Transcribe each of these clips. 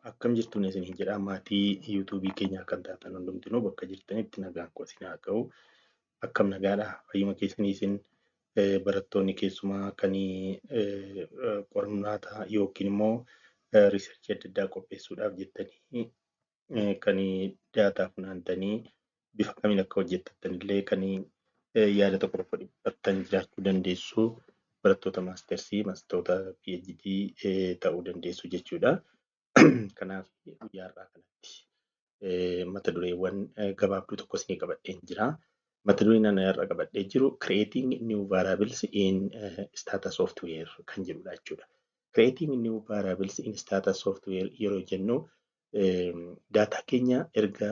Akkam jirtu isiniin jedha maatii YouTubeii keenyaa kan taatan hundumtinuu bakka jirtanitti nagaan koo isin haa ga'u. Akkam nagaadha? Fayyuma keessanii isin barattoonni keessumaa kan qormaata yookiin immoo researchii adda addaa qopheessuudhaaf jettanii kan data funaantanii bifa kamiin akka hojjettan illee kan yaada tokko tokko dhiphattan jiraachuu dandeessu. Barattoota mastersii, barattoota PhD ta'uu dandeessu jechuudha. Kanaaf guyyaa har'aa kanatti mata dureewwan gabaabduu tokko isinii qabadheen jira. Mata dureen ani har'a qabadhee jiru "Creating New Variables in Stata Software" kan jedhudha jechuudha. Creating New Variables in Stata Software yeroo jennu, data keenya erga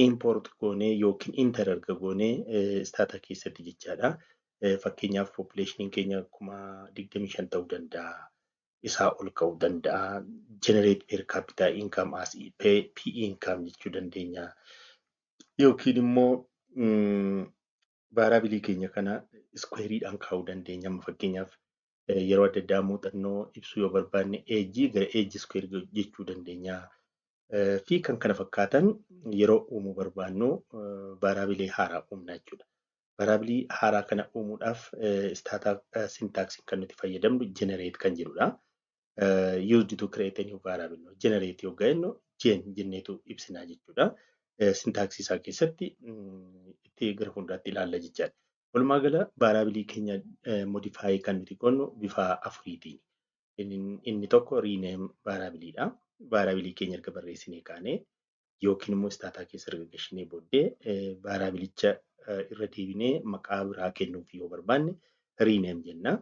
import goonee yookiin enter erga goonee Stata keessatti jechaadha. Fakkeenyaaf, populationiin keenya 25,000 ta'uu danda'a. Isaa ol ka'uu danda'a. Generate per capita income as P income jechuu dandeenya. Yookiin immoo variableii keenya kana squareiidhaan kaa'uu dandeenya. Amma fakkeenyaaf, yeroo adda addaa muuxannoo ibsuu yoo barbaanne, ageii gara age square jechuu dandeenya. Fi kan kana fakkaatan yeroo uumuu barbaannu variableii haaraa uumna jechuudha. Variableii haaraa kana uumuudhaaf Stata syntaxii kan nuti fayyadamnu generate kan jedhudha. Used to create a new variable. Generate yoo jennu, gen jenneetu ibsinaa jechuudha. Syntaxii isaa keessatti itti gara fuulduraatti ilaalla jechaadha. Walumaa gala variableii keenya modify kan nuti goonu bifa afuriitiin. Inni tokko rename variableiidha. Variableii keenya erga barreessinee kaanee yookiin immoo Stata keessa erga gashinee booddee variableicha irra deebinee maqaa biraa kennuuf yoo barbaanne, rename jenna.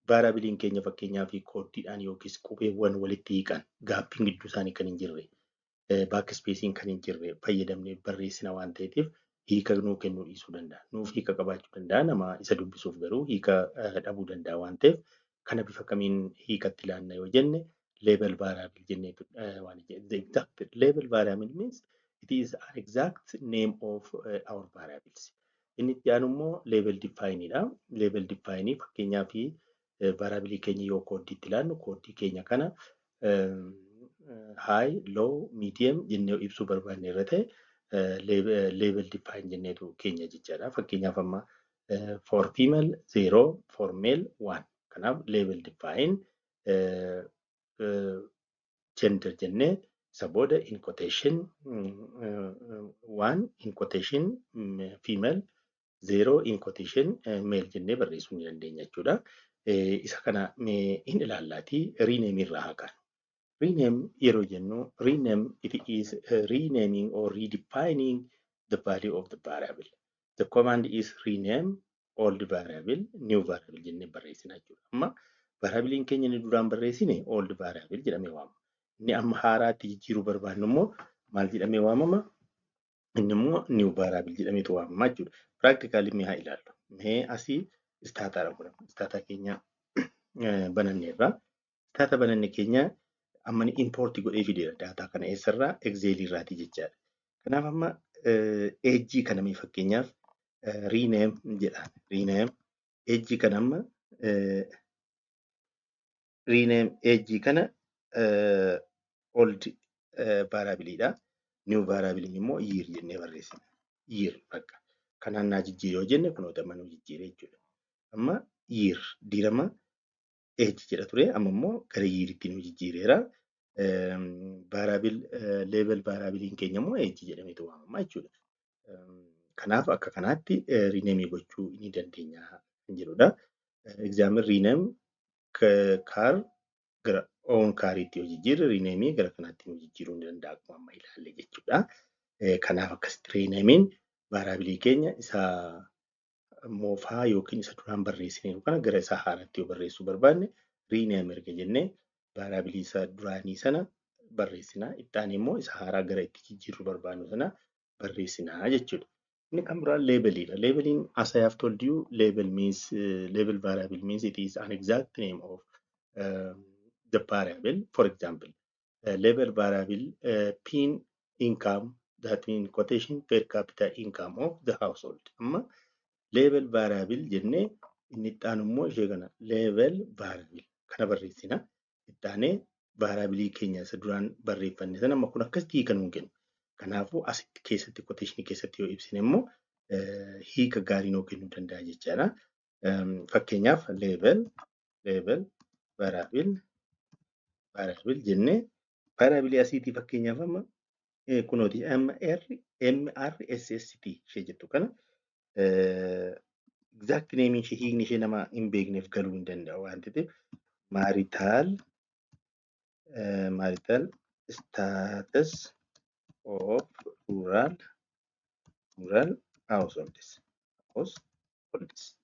Variableiin keenya fakkeenyaaf codeiidhaan yookiis qubeewwan walitti hiiqan, gapiin gidduu isaanii kan hin jirre, backspaceiin kan hin jirre fayyadamnee barreessina waan ta'eef, hiika nuu kennuu dhiisuu danda'a. Nuuf hiika qabaachuu danda'a, nama isa dubbisuuf garuu hiika dhabuu danda'a waan ta'eef, kana bifa kamiin hiikatti ilaanna yoo jenne, label variable jenneetu waan the exact label variable means it is an exact name of our variables. Inni itti aanu immoo label define dha. Label define, fakkeenyaaf, variableii keenya yoo codeiitti ilaannu, codeii keenya kana high, low, medium jennee ibsuu barbaanne irra ta'e, label define jenneetu keenya jechaadha. Fakkeenyaaf, amma for female 0, for male 1. Kanaaf label define gender jennee, isa booda in quotation 1 in quotation female, 0 in quotation male jennee barreessuu ni dandeenya jechuudha. Isa kana mee hin ilaallaatii rename irraa haa kaanu. Rename yeroo jennu, rename, it is renaming or redefining the value of the variable. The command is rename old variable new variable jennee barreessina jechuudha. Amma variableiin keenya inni duraan barreessine old variable jedhamee waamama. Inni amma haaraatti jijjiiruu barbaannu immoo maal jedhamee waamama? Inni immoo new variable jedhameetu waamama jechuudha. Practically mee haa ilaallu. Mee asii Stataadha godhama. Stata keenya bananneerra. Stata bananne keenya amma ni import godhee fideera data kana eessarraa? Excel irraati jechaadha. Kanaaf amma ageii kana mee fakkeenyaaf rename jedhaan. Rename ageii kana, amma rename ageii kana old variableiidha. New variable immoo year jennee barreessina. Year bakka. Kanaan naa jijjiire yoo jenne, kunoota amma nu jijjiire jechuudha. Amma year diirama age jedha ture, amma immoo gara yearitti nu jijjiireera. Variable label variableiin keenya immoo age jedhameetu waamama jechuudha. Kanaaf akka kanaatti renameii gochuu ni dandeenya kan jedhudha. Example, rename car gara own cariitti yoo jijjiirre, renameii gara kanaatti nu jijjiiruu ni danda'a akkuma amma ilaalle jechuudha. Kanaaf akkasitti renameiin variableii keenya isa moofaa yookiin isa duraan barreessineeru kana gara isa haaraatti yoo barreessuu barbaanne, rename erga jennee variableii isa duraanii sana barreessina. Itti aanee immoo isa haaraa gara itti jijjiiruu barbaannu sana barreessinaa jechuudha. Inni kan biraan labeliidha. Labeliin, as I have told you, label means label variable means it is an exact name of the variable. For example, label variable pin income, that means quotation per capita income of the household. Amma label variable jennee, inni itti aanu immoo ishee kana label variable kana barreessina. Itti aanee Variable keenya isa duraan barreeffanne sana amma kun akkasitti hiika nuun kennu. Kanaafuu asitti keessatti quotation keessatti yoo ibsine immoo hiika gaarii nuu kennuu danda'a jechaadha. Fakkeenyaaf label variable jennee variable asiitii fakkeenyaaf amma kunooti MR MRSST ishee jettu kana exact name ishee hiikni ishee nama hin beekneef galuu hin danda'u waan ta'eef marital status of rural households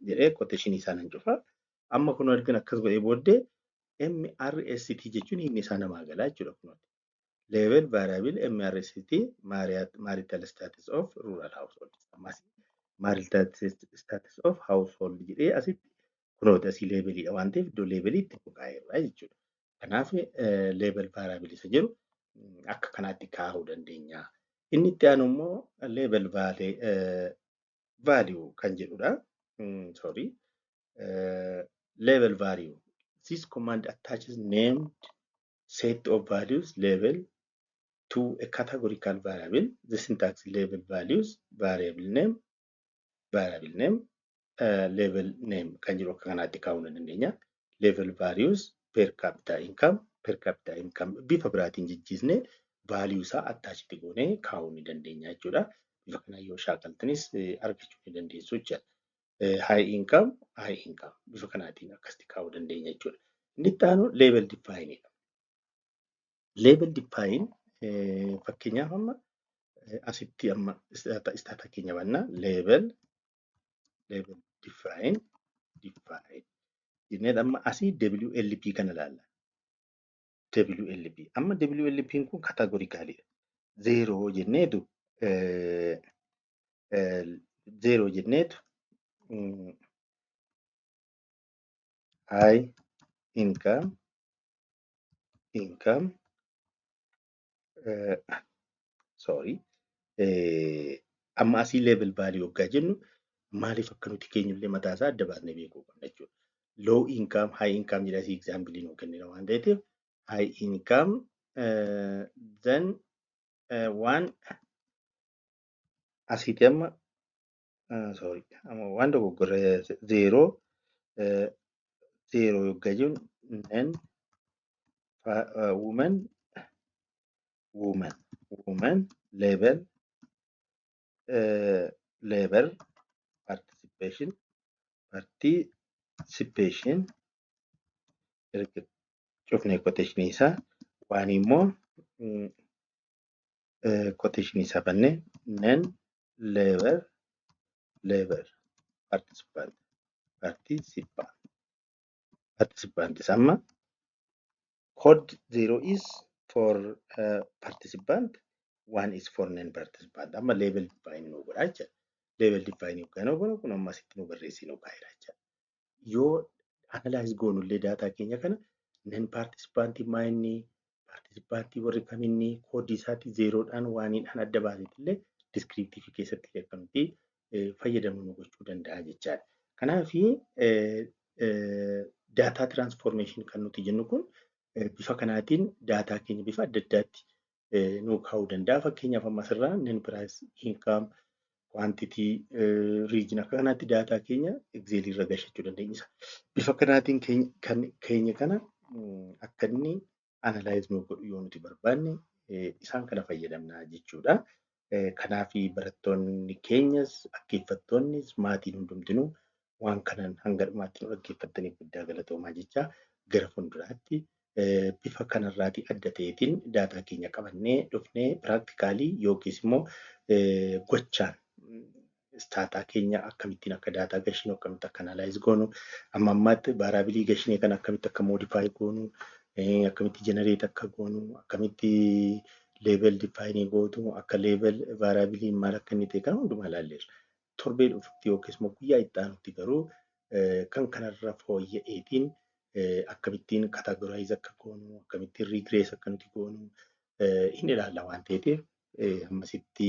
jedhee quotation isaa nan cufa. Amma kun erga akkas godhee booddee MRST jechuun hiikni isaa namaa galaa jechuudha kunooti. Label variable MRST marital status of rural households. Ammas marital status of household jedhee asitti kunooti asii labeliidha waan ta'eef iddoo labeliitti kaa'eerra jechuudha. Kanaaf label variable isa jedhu akka kanaatti kaa'uu dandeenya. Inni itti aanu immoo label value kan jedhudha. Sorry. Label value. This command attaches named set of values label to a categorical variable. The syntax label values variable name label name kan jedhu akka kanaatti kaa'uu ni dandeenya. Label values per capita income bifa biraatiin jijjiisnee value isaa attach goonee kaa'uu ni dandeenya jechuudha. Bifa kanaan yoo shaakaltanis argachuu ni dandeessu jechuudha. High income bifa kanaatiin akkasitti kaa'uu dandeenya jechuudha. Inni itti aanu label define dha. Label define fakkeenyaaf amma asitti amma Stata keenya bannaa label define jennee amma asii WLP kana ilaalla. WLP amma WLP kun categoricalidha. Zero jenneetu high income sorry amma asii label value yoggaa jennu maaliif akka nuti keenyullee mataa isaa adda baasnee beekuu qabna jechuudha. Low income high income jedha asii example nuu kennina waan ta'eef high income then waan asiiti amma sorry amma waan dogoggorre zero yoggaa jennu then woman label labor participation erga cufnee quotation isaa waan immoo quotation isaa bannee non labor participant amma code 0 is for participant, 1 is for non-participant. Amma label define nu godha jechuudha. Label define yookaan godhu kun amma asitti nu barreessinu kaa'eera jechuudha. Yoo analyze goonullee daataa keenya kana non-participant maa inni participant warri kaminni koodii isaatti zeeroodhaan waaniidhaan adda baaseetillee descriptive keessatti akka nuti fayyadamnu nu gochuu danda'a jechaadha. Kanaaf data transformation kan nuti jennu kun bifa kanaatiin daataa keenya bifa adda addaatti nuu kaa'uu danda'a. Fakkeenyaaf amma asirraa non price income quantity region akka kanaatti daataa keenya Excel irra gashachuu dandeenya. Bifa kanaatiin keenya kana akka inni analyze nu godhu yoo nuti barbaanne isaan kana fayyadamna jechuudha. Kanaaf barattoonni keenyas dhaggeeffattoonnis maatiin hundumtinuu waan kanaan hanga dhumaatti nu dhaggeeffattaniif guddaa galatoomaa jecha gara fuulduraatti bifa kanarraatii adda ta'eetiin daataa keenya qabannee dhufnee practically yookiis immoo gochaan Stata keenya akkamittiin akka daataa gashinu akkamitti akka analyze goonu amma ammaatti variable gashinee kana akkamitti akka modify goonu akkamitti generate akka goonu akkamitti label define gootu akka label variable maal akka inni ta'e kan hundumaa ilaalleerra. Torbee dhufutti yookiis immoo guyyaa itti aanutti garuu kan kanarra fooyya'eetiin akkamittiin categorize akka goonu akkamittiin regress akka nuti goonu hin ilaalla waan ta'eef ammasitti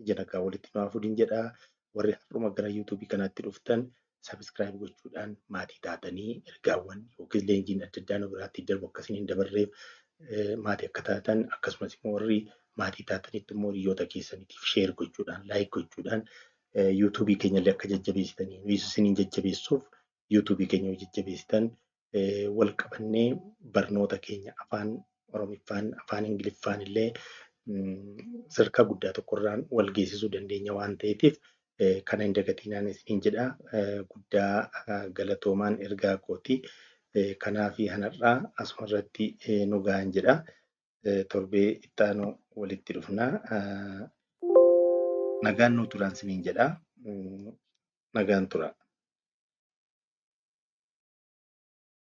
ija nagaa walitti nu haa fuudhin jedha. Warri har'uma gara YouTube kanaatti dhuftan subscribe gochuudhaan maatii taatanii ergaawwan yookiis leenjiin adda addaa nu biraatti darbu akkasiin hin dabarreef Maatii akka taatan, akkasumas immoo warri maatii taatanitti immoo hiriyoota keessaniitiif share gochuudhaan, like gochuudhaan, YouTubeii keenya illee akka jajjabeessitanii, nuyis isiniin jajjabeessuuf YouTubeii keenya yoo jajjabeessitan, wal qabannee barnoota keenya afaan Oromiffaan, afaan Ingiliffaan illee sadarkaa guddaa tokkorraan wal geessisuu dandeenya waan ta'eetiif, kana hin dagatinaan isiniin jedha. Guddaa galatoomaan ergaa kooti. Kanaaf hanarraa asuma irratti nu gahan jedha. Torbee itti aanu walitti dhufna. Nagaan nu turaan isiniin jedha. Nagaan tura.